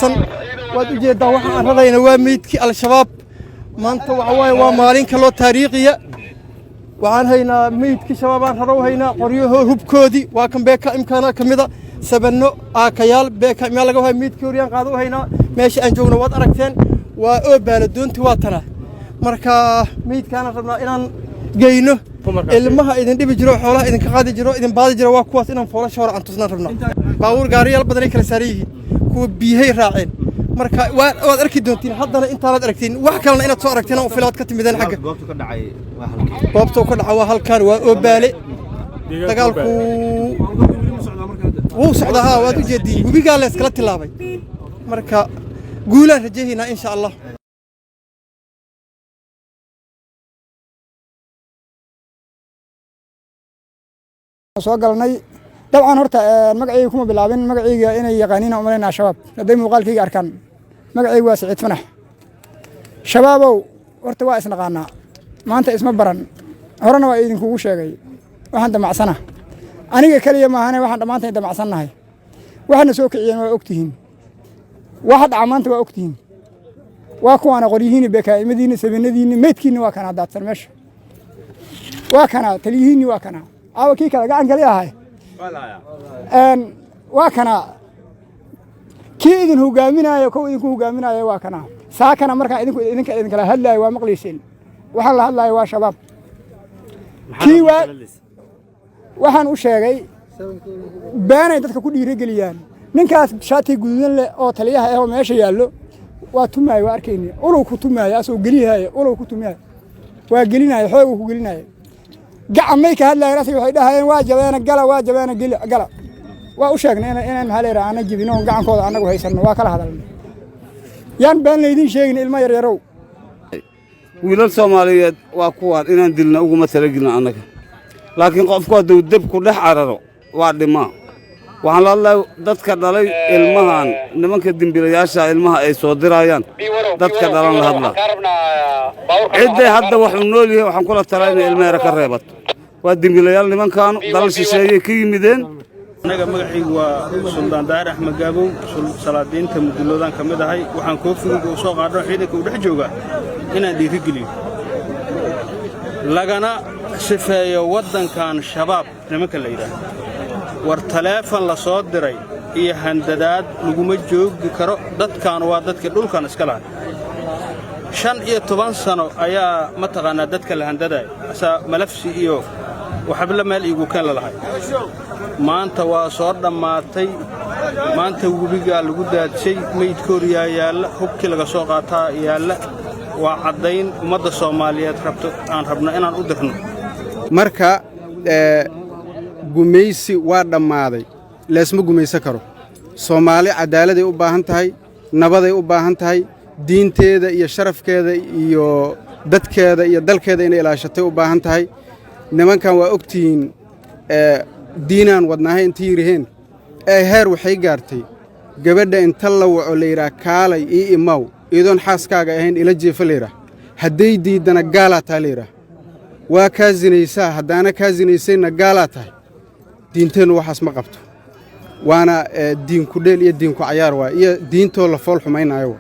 Waad u jeeddaa, waxaan aan rarayna waa meydkii Al-Shabaab. Maanta waxa waaye waa maalin kaloo taariikhiya. Waxaan haynaa meydkii Shabaabaan rarow haynaa, qoryahoo hubkoodii waa kan, beeka imkaana ka mida, sabanno, aakayaal, beeka imyaa laga haya. Meydkii horyaan qaado u haynaa. Meesha aan joogno waad aragteen, waa oo baaladoonti waa tana. Marka meydkaanaan rabnaa inaan geyno. Ilmaha idin dhibi jiro, xoolaha idinka qaadi jiro, idin baadi jiro, waa kuwaas. Inaan foolasha hore aan tusnaan rabnaa. Baabuur gaariyaal badanay kala saaran yihiin, kuwa biyahay raaceen. Marka waad arki doontiin. Haddana intaanaad aragtiin, wax kalena inaad soo aragteen oo filaad ka timideen xagga. Goobta ka dhaca waa halkan, waa Oobaale. Dagaalku wuu socdaa. Haa, waad u jeediin, webigaa la iskala tilaabay. Marka guulaan rajahaynaa, insha Allah. Soo galnay dabcan. Horta magacayga kuma bilaabin, magacayga inay yaqaaniin aan umalaynaa Shabaab hadday muuqaalkayga arkaan. Magacaygu waa Siciid Fanax. Shabaabow, horta waa isnaqaanaa, maanta isma baran. Horena waa idinkugu sheegay waxaan damacsana. Aniga keliya maahane, waxaan dhammaantain damacsannahay. Waxaana soo kiciyeen waa ogtihiin, waxa dhaca maanta waa ogtihiin. Waa kuwaana qoryihiinni, bekaa'imadiinni, sabinadiinni, meydkiinni waa kanaa daadsan meesha, waa kanaa taliyihiinni, waa kanaa aawa kii kale gacan kali ahay, waa kanaa kii idin hogaaminaayo, kow idinku hogaaminaayo waa kanaa. Saakana markaan idinku idinka idinkala hadlaayo waa maqlayseen. Waxaan la hadlaayo waa Shabaab. Kii waa waxaan u sheegay beenay dadka ku dhiirigeliyaan. Ninkaas shaatiga guduudan leh oo taliyaha ah oo meesha yaallo waa tumaayo, waa arkayni ulow ku tumaayo, asoo gelihaayo, ulow ku tumaayo, waa gelinaayo, xooguu ku gelinaayo. Gacan may ka hadlaayeen, asaga waxay dhahayeen waa jabeena gala, waa jabeena gala. Waa u sheegnay inaan, maxaa la yidhaha, ana jibino oon gacankooda annagu haysanno. Waa kala hadalnay. Yaan been laydin sheegin, ilmo yaryarow. Wiilal Soomaaliyeed waa kuwaan inaan dilna uguma talagelin annaga, laakiin qofku hadduu deb ku dhex cararo waa dhimaa. Waxaan la hadlaya dadka dhalay ilmahan, nimanka dembiilayaasha ilmaha ay soo diraayaan, dadka dhalan la hadlaa. Cidday hadda waxuu nool yahay, waxaan kula talaa inay ilma yara ka reebato. Waa dembiilayaal nimankaanu, dalal shisheeyey ka yimideen. Anaga magacaygu waa Suldaan Daahir Axmed Gaabow, salaadiinta mudulloodaan ka mid ahay. Waxaan koofigayga u soo qaadho ciidanka uu dhex jooga inaan dhiirigeliyo, lagana sifeeyo waddankan Shabaab nimanka la yidhaahdo. War taleefon la soo diray iyo handadaad laguma joogi karo. Dadkaan waa dadkii dhulkan iska lahay. 15 sano ayaa mataqaannaa dadka la handadaaya, asaa malafsi iyo waxabla meel iigu keen la lahay. Maanta waa soo dhammaatay. Maanta webigaa lagu daadshay, meydkooriyaa yaalla, hubkii laga soo qaataa yaalla. Waa caddayn ummadda Soomaaliyeed rabto aan rabno inaan u dirno. Marka gumaysi waa dhammaaday, leesma gumaysan karo. Soomaali caddaaladay u baahan tahay, nabaday u baahan tahay, diinteeda iyo sharafkeeda iyo dadkeeda iyo dalkeeda inay ilaashatay u baahan tahay. Nimankan waa ogtihiin, diinaan wadnaahay inta yidhaheen ee heer waxay gaartay gabadha inta la waco la yidhaah, "Kaalay ii imaw iyadoon xaaskaaga ahayn, ila jeefa," la yidhaah. Hadday diiddana, "Gaalaa taa," la yidhaah, "waa kaa sinaysaa." Haddaana kaa sinaysayna, "Gaalaa tahay." Diinteennu waxaas ma qabto, waana diinku dheel iyo diinku cayaar waay, iyo diintoo la fool xumaynaayo.